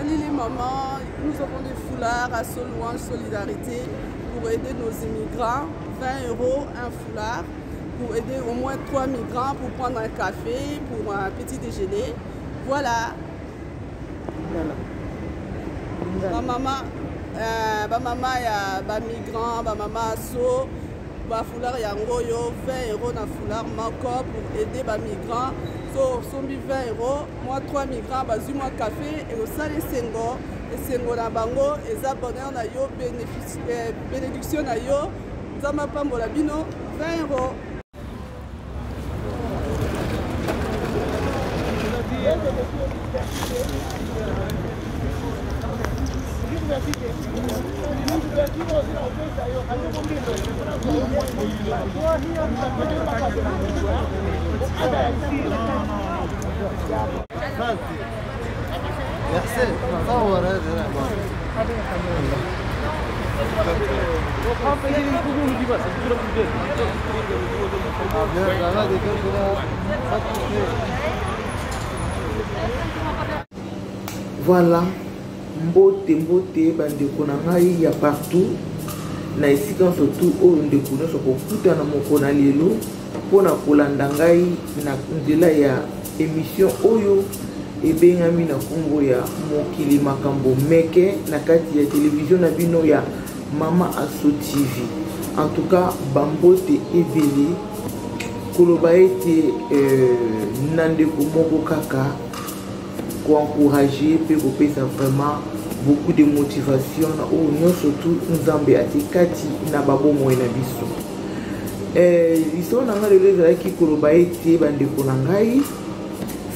Salut les mamans, nous avons des foulards à Louange Solidarité pour aider nos immigrants. 20 euros un foulard pour aider au moins 3 migrants pour prendre un café, pour un petit déjeuner. Voilà. Ba mama, ba mama ya ba migrants, ba mama so, ba foulard yango yo 20 euros na foulard moko pour aider ba migrants. So sombi 20 euros, moi 3 migrants bazwi mwa café et osala esengo, esengo na bango eza bonheur na yo, bénéfice, bénédiction na yo. Nzambe apambola bino 20 euros. يا حسين صور هذا. Voilà, mbote mbote bandeko na ngai ya partout na esika nyonso tu oyo ndeko nyonso kokutana moko na lelo mpona kolanda ngai na nzela ya émission oyo ebengami na nkombo ya Mokili Makambo Meke na kati ya televizio na bino ya Mama Asso TV. En tout cas, bambote ebele koloba ete na ndeko moko kaka koencourager mpe kopesa vraiment beaucoup de motivation na oyo nyonso tu Nzambe atie kati na babomoi na biso. Lisolo na ngai lelo ezalaki koloba ete bandeko na ngai,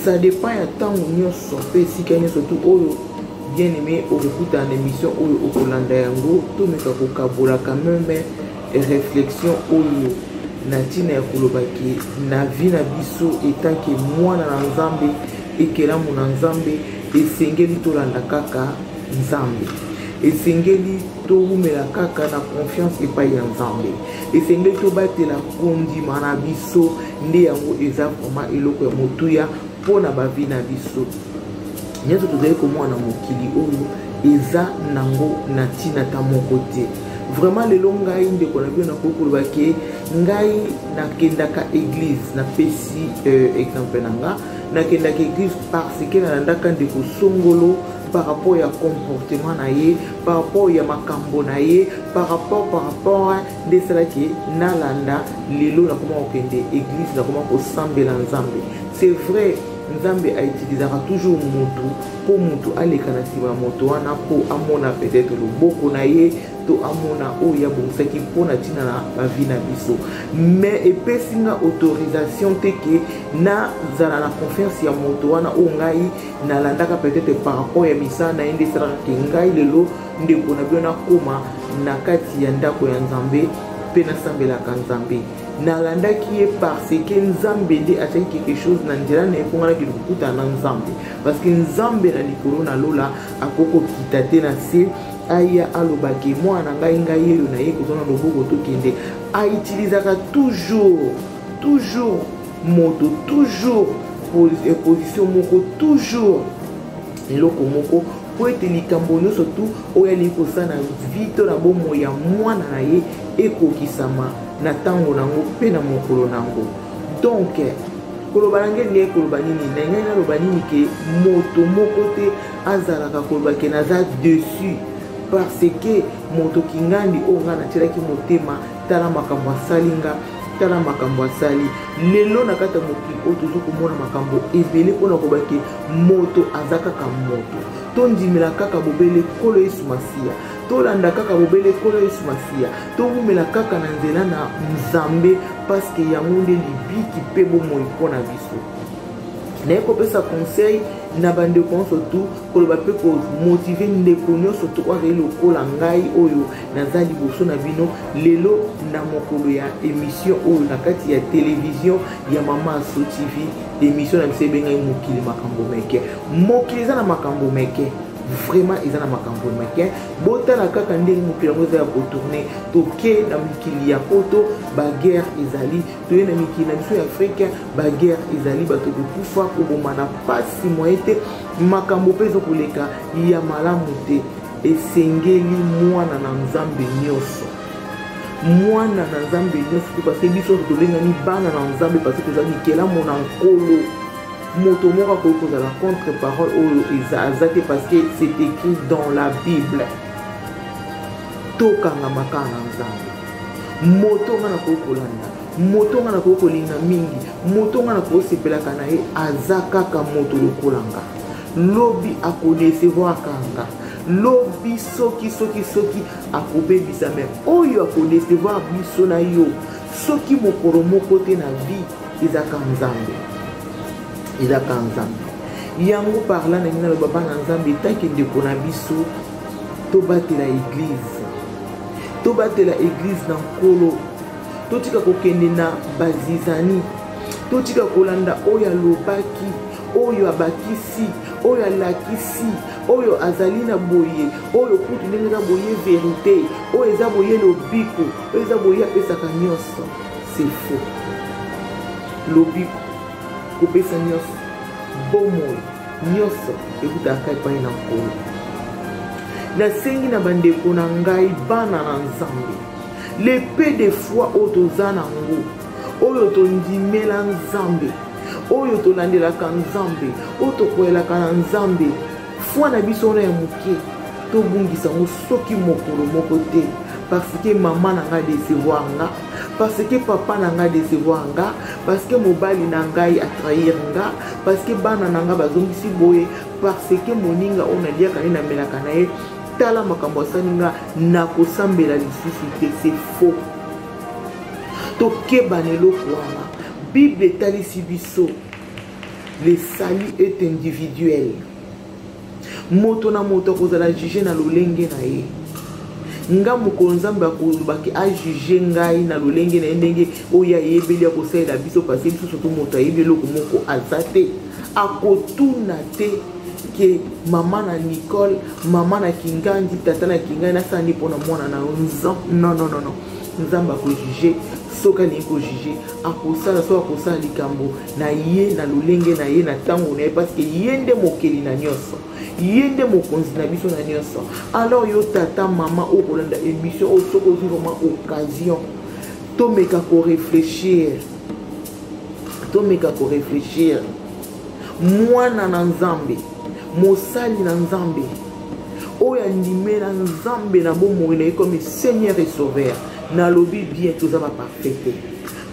ça dépend ya ntango nyonso mpe esika nyonso tu oyo bien aimé okokutana na émission oyo okolanda yango, tomeka kokabola quand même réflexion oyo na ntina ya koloba ke na vie na biso etanke mwana na Nzambe, ekelamu na Nzambe, esengeli tolanda kaka Nzambe, esengeli towumela kaka na confiance epai ya Nzambe, esengeli tobatela kondima na biso, nde yango eza vraiment eloko ya motuya mpona bavi na biso. Nyonso tozali komona na mokili oyo eza nango na ntina ta moko te. Vraiment lelo ngai ndeko na bino nakoki koloba ke ngai nakendaka église, napesi exemple na nga, nakendaka église parce que nalandaka ndeko Songolo par rapport ya comportement na ye, par rapport ya makambo na ye, par rapport nde esalaki nalanda. Lelo nakoma kokende église, nakoma kosambela Nzambe. C'est vrai, Nzambe autilisaka toujours mutu mpo mutu aleka na nsima ya moto wana mpo amona peut-être loboko na ye to amona oyo abongisaki mpona ntina na bavi na biso, mais epesi nga autorisation te ke nazala na confiance ya moto wana oyo ngai nalandaka peut-être par rapport ya misala na ye. Nde esalaka ke ngai lelo ndeko na bino nakóma na kati ya ndako ya Nzambe mpe nasambelaka Nzambe. Nalandaki ye parce que Nzambe nde atiaki quelque chose na nzela na ye mpo ngai nakende kokutana na Nzambe, parce que Nzambe na likolo na lola akoki kokita te na se aya alobaki mwana na ngai, ngai oyo na ye kozwa na loboko tokende. Autilisaka toujours moto, toujours position moko, toujours eloko moko, po ete likambo nyonso tu oyo alingi kosala na vie to na bomoi ya mwana na ye ekokisama na ntango nango mpe na mokolo nango. Donc koloba na ngai ndenge koloba nini na ngai, naloba nini ke moto moko te azalaka koloba ke naza dessus parce que moto kingandi oyo ngai natielaki motema, tala makambo asali nga, tala makambo asali. Lelo na kati ya mokili oyo tozo komona makambo ebele mpona koba ke moto aza kaka moto. Tondimela kaka bobele Nkolo Yesu Masiya, tolanda kaka bobele Nkolo Yesu Masiya, towumela kaka na nzela na Nzambe, parce que yango nde libiki mpe bomoi mpo na biso. Naye kopesa conseil na bandeko nyonso tu, koloba mpe komotive ndeko nyonso tu oyo azali lokola ngai oyo naza liboso na bino lelo na mokolo ya émission oyo na kati ya télévision ya Mama Asso TV. Émission na biso ebengai Mokili Makambo Meke. Mokili eza na makambo meke. Vraiment eza na makambo make. Botala kaka ndenge mokili yango eza ya kotourne. Toke na mikili ya poto, baguerre ezali. Toye na mikili na biso ya Afrike, baguerre ezali, bato kokufa, koboma na pasi moye te, makambo mpe ezokoleka ya malamu te. Esengeli mwana na Nzambe nyonso, mwana na Nzambe nyonso te, parce biso tobengami bana na Nzambe, parce toza mikelamo na Nkolo. Moto moko akoki kozala contre parole oyo eza aza te, parce que c'est écrit dans la Bible. Tokangama kaka na Nzambe. Moto nga nakoki kolanda, moto nga nakoki kolinga mingi, moto nga nakoki kosepelaka na ye, aza kaka moto lokola nga. Lobi akodecevoir kanga, lobi soki soki soki akobebisa, me oyo akodecevoir biso na yo soki mokolo moko te na vie, ezaka Nzambe, ezaka Nzambe. Yango parla na ngai, naloba bana Nzambe, etaki ndeko na biso, tobatela eglize, tobatela eglize na Nkolo. Totika kokende na bazizani, totika kolanda oyo alobaki, oyo abakisi, oyo alakisi, oyo azali na boye, oyo kutu ndenge eza boye verité, oyo eza boye lobiko, oyo eza boye apesaka nyonso. C'est faux. Lobiko, kopesa nyonso, bomoi nyonso ekutaka epai na Nkolo. Nasengi na bandeko na ngai, bana na Nzambe, le peu de foi oyo toza nango, oyo tondimela Nzambe, oyo tolandelaka Nzambe, oyo tokwelaka na Nzambe, foi na biso wana ya moke, tobungisa yango soki mokolo moko te, parce que mama na ngai décevoir nga, parce que papa na ngai décevoir nga, parce que mobali na ngai atrahir nga, parce que bana na ngai bazongisi boye, parce que moninga oyo naliaka ye, namelaka na ye, tala makambo asali nga, nakosambela lisusu te. C'est faux. Tokeba na eloko wana. Bible etalisi biso, le salut est individuel. Moto na moto akozala juge na lolenge na ye. Nga mokolo Nzambe akolobaki ajuge ngai na lolenge na ye, ndenge oyo ayebeli akosalela biso, parce biso surtout moto ayebi eloko moko aza te. Akotuna te ke mama na Nicole, mama na Kingandi, tata na Kingandi, nasala nini mpona mwana na yo. Non, non, non, non. Nzambe akojuge soki alingi kojuge, akosala soki akosala likambo na ye na lolenge na ye, na ntango na ye, parce que ye nde mokeli na nyonso, ye nde mokonzi na biso na nyonso. Alors yo tata, mama oyo kolanda émission oyo, soki ozwi vraiment occasion, tomeka korefléchir, tomeka korefléchir. Mwana na Nzambe, mosali na Nzambe oyo andimela Nzambe na bomoi na ye comme Seigneur et Sauveur, nalobi bien, toza baparfait te,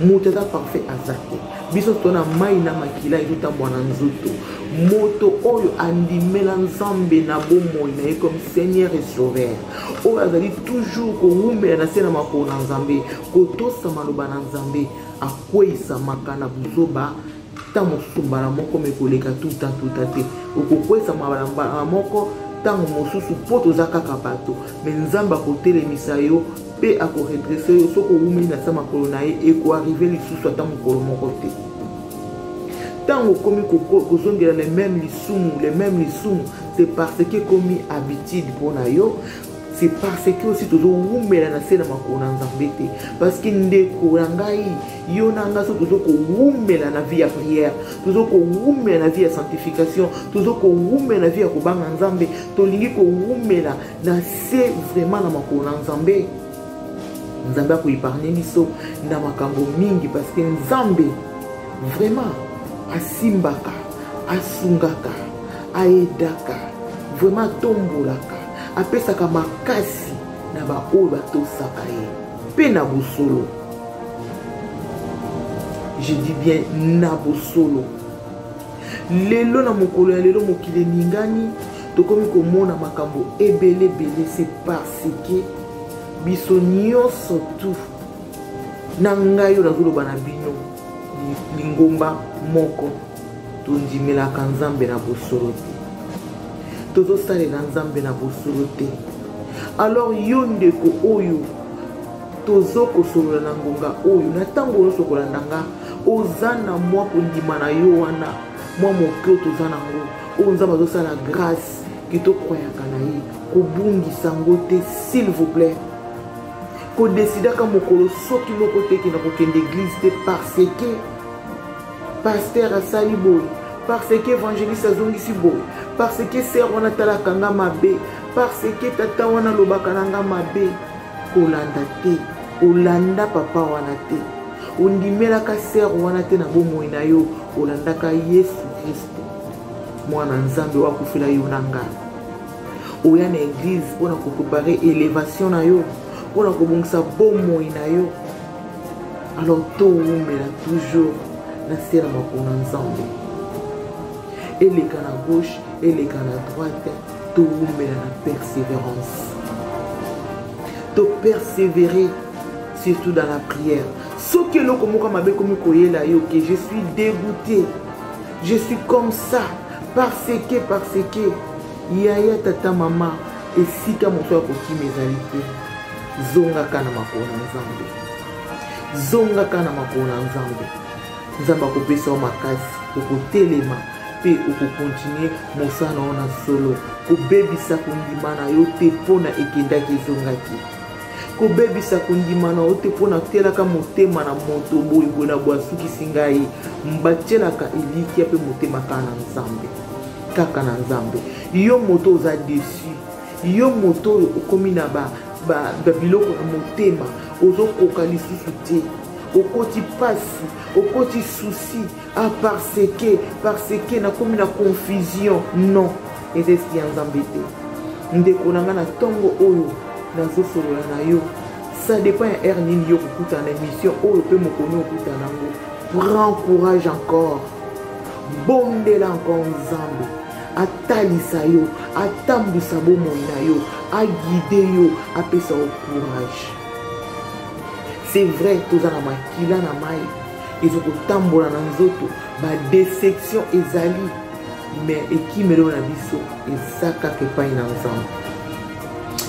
moto aza parfait aza te. Biso to na mai na makila ezotambola na nzoto. Moto oyo andimela Nzambe na bomoi na ye comme Seigneur et Sauveur, oyo azali toujours kowumela na se na makolo na Nzambe, kotosa maloba na Nzambe, akweyisamaka na buzoba ntango mosusu mbala moko, me koleka tuta tuta te. Okokwesama mbala moko ntango mosusu mpo toza kaka bato, me Nzambe akotelemisa yo mpe akoredresse yo soki owumeli na se makolo na ye. Ekoarrive lisusu ata mokolo moko te. Ntango okomi kozongela le même lisumu, le même lisumu, c'est parce que ekomi habitude mpo na yo, c'est parce que aussi tozowumela na se na makolo na Nzambe te. Parce que ndeko na ngai, yo na ngai, so tozo kowumela na vie ya prière, tozo kowumela na vie ya sanctification, tozo kowumela na vie ya kobanga Nzambe, tolingi kowumela na se vraiment na makolo na Nzambe, Nzambe akoépargne biso na makambo mingi, parce que Nzambe vraiment asimbaka, asungaka, aedaka, vraiment atombolaka, apesaka makasi na baoyo batosaka ye mpe na bosolo. Je dis bien na bosolo. Lelo na mokolo ya lelo, mokili eningani, tokomi komona makambo ebele ebele. C'est parce que biso nyonso tu na ngai oyo nazoloba na bino, lingomba moko, tondimelaka Nzambe na bosolo te, tozosalela Nzambe na bosolo te. Alors yo ndeko oyo tozokosolola na ngonga oyo, na ntango nyonso kolanda nga, oza na mwa kondima na yo wana mwa moke oyo toza nango, oyo Nzambe azosala grâce. ke tokwayaka na ye, kobungisa yango te s'il vous plaît. Kodesidaka mokolo soki moko te ke na kokende eglise te parce que pasteur asali boye, parce que évangéliste azongisi boye, parce que sœur wana atalaka nga mabe, parce que tata wana alobaka na nga mabe. Kolanda te, olanda papa wana te, ondimelaka sœur wana te na bomoi na yo, olandaka Yesu Kristo mwana Nzambe oyo akufela yo na nga. Oya na eglise mpona koprepare elevation na yo, mpona kobongisa bomoi na yo. Alors towumela toujours na se na makolo na Nzambe, eleka na gauche, eleka na droite, towumela na persévérance, to persévérer surtout dans la prière. Soki eloko moko mabe ekomi koyela yo ke je suis dégoûté, je suis comme ça parce que, parce que yaya, tata, mama, esika moto ya kokima ezali te. Zongaka na makolo na Nzambe, zongaka na makolo na Nzambe. Nzambe akopesa yo makasi, okotelema mpe okokontinue mosala na yo na solo. Kobebisa kondima na yo te mpo na ekendaki ezongaki, kobebisa kondima na yo te mpo natelaka motema na moto boye boye na boye asukisi ngai. Batielaka elikya mpe motema kaka na Nzambe, kaka na Nzambe. Yo moto oza déçu, yo moto oyo okomi na babiloko ba na motema, ozokoka lisusu te, okoti pasi, okoti souci, ah, parce que, parce que nakomi na confusion, non, eza esprit ya Nzambe te. Ndeko na ngai, na ntongo oyo nazosolola na yo, ça dépend ya heure nini yo kokutana na émission oyo mpe mokoni okutana yango. Prends courage encore, bondela encore Nzambe atalisa yo, atambwisa bomoi na yo, aguide yo, apesa yo courage. C'est vrai, toza na makila na mai ezokotambola na nzoto, badéception ezali, mais ekimelo na biso eza kaka epai na Nzambe.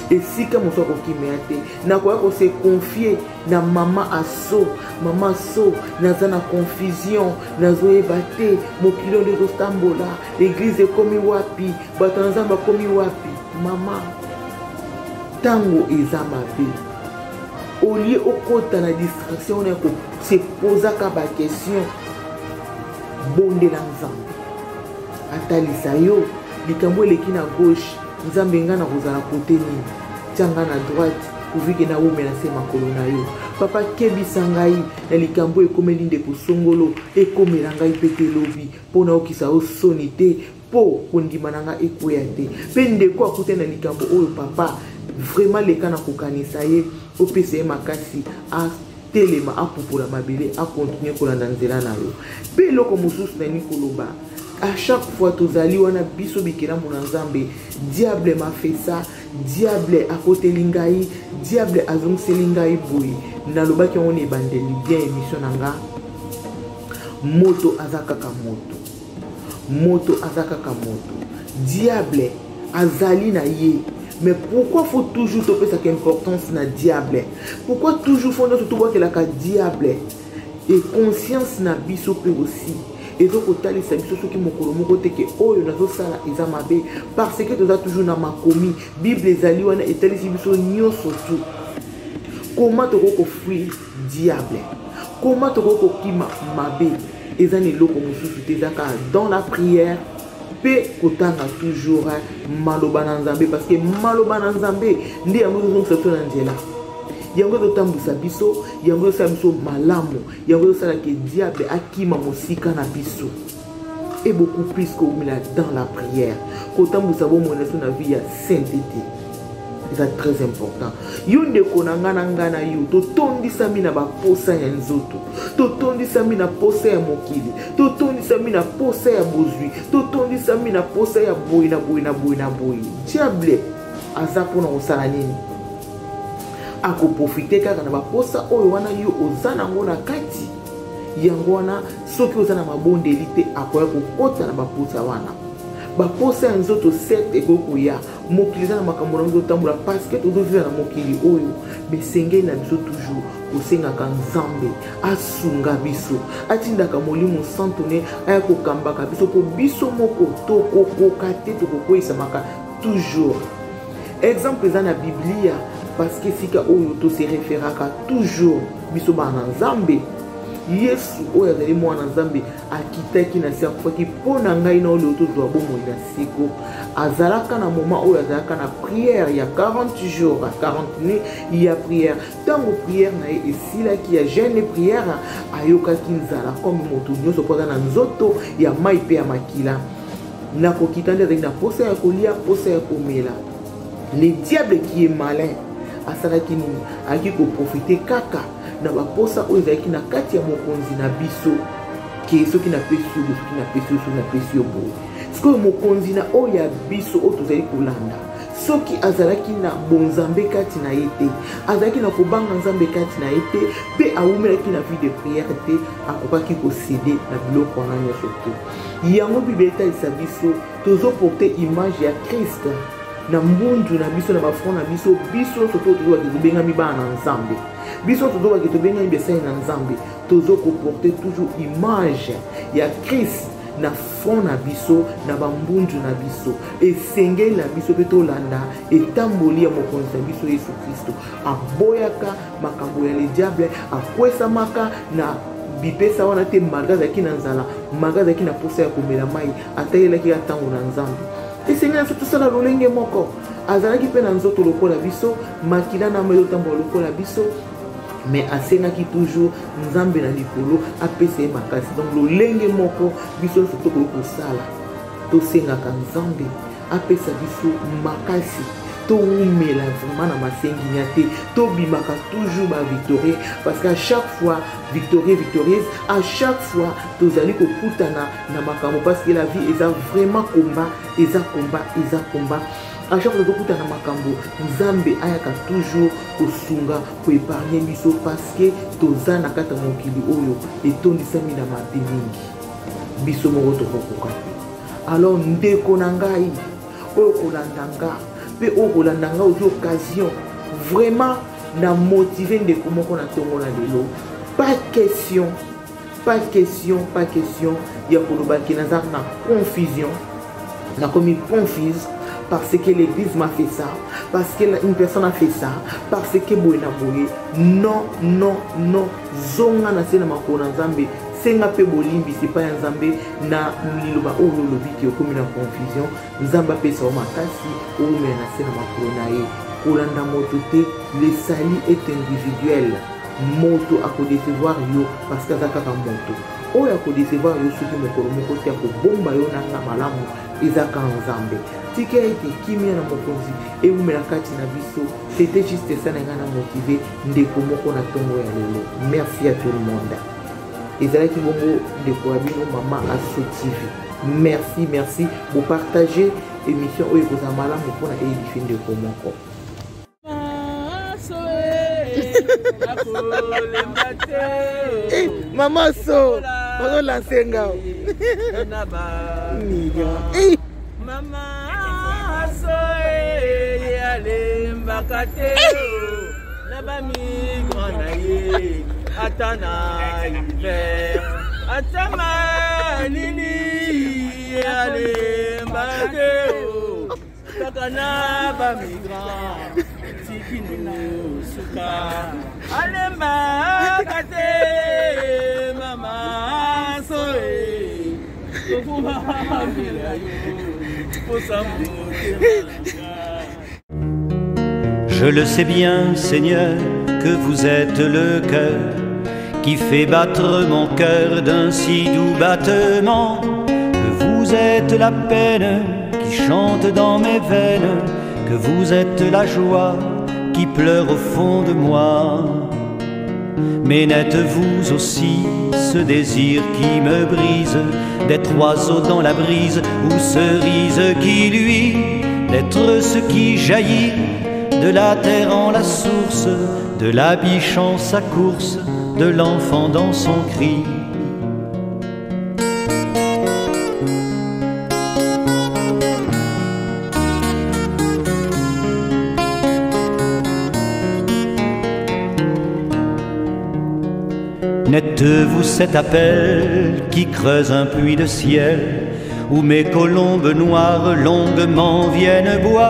Esika mosu akokimela te. Nakoya kose confier na mama aso, mama so, naza na confusion, nazoyeba te mokili oyo nde ezotambola, eglise ekomi wapi, bato na Nzambe akomi wapi. Mama, ntango eza mabe, olie okota na distraction wana ya kose pozaka baquestion, bondela Nzambe atalisa yo likambo eleki na gauche. Nzambe, ngai nakozala kote nini? Tia ngai na droite pourvu ke nawumela se makolo na yo. Papa, kebisa ngai na likambo ekomeli ndeko songolo, ekomela ngai mpe te lobi, mpo naokisa yo soni te, mpo kondima na ngai ekweya te. Mpe ndeko akutani na likambo oyo, papa, vraiment leka na kokanisa ye, opesa ye makasi, atelema, apupola mabele, akontinue kolanda nzela na yo. Mpe eloko mosusu nani koloba, à chaque fois tozali wana biso bikelamu na Nzambe, diable m'a fait ça, diable akoteli ngai, diable azongiseli ngai boye. Nalobaki yango na ebandeli bien émission na nga, moto aza kaka moto, moto aza kaka moto, diable azali na ye. Mais pourquoi faut toujours topesaka importance na diable? Pourquoi toujours faut nyonso tobwakelaka diable? Et conscience na biso mpe aussi ezokotalisa biso soki mokolo moko te ke oyo nazosala eza mabe, parce que toza toujours na makomi. Bible ezali wana, etalisi biso nyonso tu comment tokoki kofuir diable, comment tokoki kokima mabe. Eza na eloko mosusu te, eza kaka dans la prière mpe kotanga toujours maloba na Nzambe, parce que maloba na Nzambe nde yango ezozongisa biso na nzela, yango ezotambwisa biso, yango ezosala biso malamu, yango ezosalaka diable akima mosika na biso. Et beaucoup plus koumela dans la prière, kotambwisa bomoi na biso na vie ya sainteté eza très important. Yo ndeko na ngai, na ngai na yo, totondisami na baposa ya nzoto, totondisami na posa ya mokili, totondisami na posa ya bozwi, totondisami na posa ya boye na boye na boye na boye. Diable aza mpona kosala nini? Akoprofite kaka na baposa oyo wana yo oza nango na kati. Yango wana, soki oza na mabondeli te, akoya kokota na baposa wana, baposa ya nzoto. Certes, ekoki koya, mokili eza na makambo na ezotambola, parce que tozovivre na mokili oyo. Besengeli na biso toujours kosengaka Nzambe asunga biso, atindaka Molimo Santo ne aya kokambaka biso, mpo biso moko tokokoka te, tokokweyisamaka. Toujours exemple eza na Biblia, parce que esika oyo tose référaka toujours biso bana na Nzambe. Yesu oyo azali mwana Nzambe akitaki na se, akufaki mpo na ngai na oyo tozwa bomoi na seko. Azalaka na moment oyo azalaka na prière ya 40 jours, 40 nuits ya prière. Ntango prière na ye esilaki ya jeûne prière, ayokaki nzala comme moto nyonso, mpo aza na nzoto ya mai mpe ya makila. Na kokita nde azalaki na posa ya kolia, posa ya komela. Le diable qui est malin asalaki nini? Ayaki koprofite kaka na baposa oyo ezalaki na kati ya mokonzi na biso, ke soki napesi yo boye, soki napesi yo, soki napesi yo boye. Sikoyo mokonzi na oyo ya biso oyo tozali kolanda, soki azalaki na bonzambe kati na ye te, azalaki na kobanga Nzambe kati na ye te, mpe awumelaki na vie de prière te, akokaki kosede na biloko wana nyonso te. Yango Biblia etalisa biso, tozoporte image ya Christ na mbundu na biso, na bafront na biso. Biso nyonso to tozobaki tobengami bana na Nzambe, biso tozobaki tobengami besali na Nzambe, tozokoporte toujours image ya Christ na front na biso, na bambundu na biso. Esengeli na biso mpe tolanda etamboli ya mokonzi na biso Yesu Kristo. Aboyaka makambo ya le diable, akwesamaka na bipesa wana te, malgré azalaki na nzala, malgré azalaki na posa ya komela mai, atayelaki ya ntango na Nzambe. Esengeli na biso tosala lolenge moko. Azalaki mpe na nzoto lokola biso, makila na mai ezotambola lokola biso, mais asengaki toujours Nzambe na likolo apesa ye makasi. Donc lolenge moko biso nyonso tokoki kosala, tosengaka Nzambe apesa biso makasi, towumela vraiment na masenginya te, tobimaka toujours bavictorie, parce que à chaque fois victorie, victorieuse, à chaque fois tozali kokutana na makambo, parce que la vie eza vraiment combat, eza combat, eza combat. À chaque fois tozokutana na makambo, Nzambe ayaka toujours kosunga, koépargne biso, parce que toza na kati ya mokili oyo etondisami na mabe mingi, biso moko tokokoka te. Alors ndeko na ngai oyo kolanda nga mpe oyo kolanda nga, ozwi occasion vraiment na motive ndeko moko na ntongo na lelo. Pas question, pas question, pas question ya koloba ke naza na confusion, nakomi confuse parce que l'église m'a fait ça, parce que une personne a fait ça, parce que boye na boye. Non, non, non. Zonga na se na makolo na Nzambe, senga mpe bolimbisi epai ya Nzambe na liloba oyo olobi ke okomi na confusion. Nzambe apesa yo makasi, owumela na se na makolo na ye. Kolanda moto te, le salut est individuel. Moto akodecevoir yo parce que aza kaka moto oyo akodecevoir yo. Soki mokolo moko te akobomba yo nanga malamu, eza kaka Nzambe. Tika ete kimia na mokonzi ewumela kati na biso. C'était juste ça na ngai na motive ndeko moko na ntongo ya lelo. Merci à tout le monde. Ezalaki bongo ndeko ya bino, Mama Aso TV. Merci, merci. Bopartage émission oyo, ekozala malamu mpona édifie ndeko moko. Eh, mama so ozolanse ngao. Eh. Mama so alembaka te na bamigrant na ye, ata na hiver, ata malili, alemba te kaka na bamigrant tikino suka, alembaka te. Mama soe, tokumamela yo posa motema. Je le sais bien, Seigneur, que vous êtes le cœur qui fait battre mon cœur d'un si doux battement, que vous êtes la peine qui chante dans mes veines, que vous êtes la joie qui pleure au fond de moi. Mais n'êtes-vous aussi ce désir qui me brise d'être oiseau dans la brise ou cerise qui luit, d'être ce qui jaillit de la terre en la source, de la biche en sa course, de l'enfant dans son cri? N'êtes-vous cet appel qui creuse un puits de ciel, Où mes colombes noires longuement viennent boire.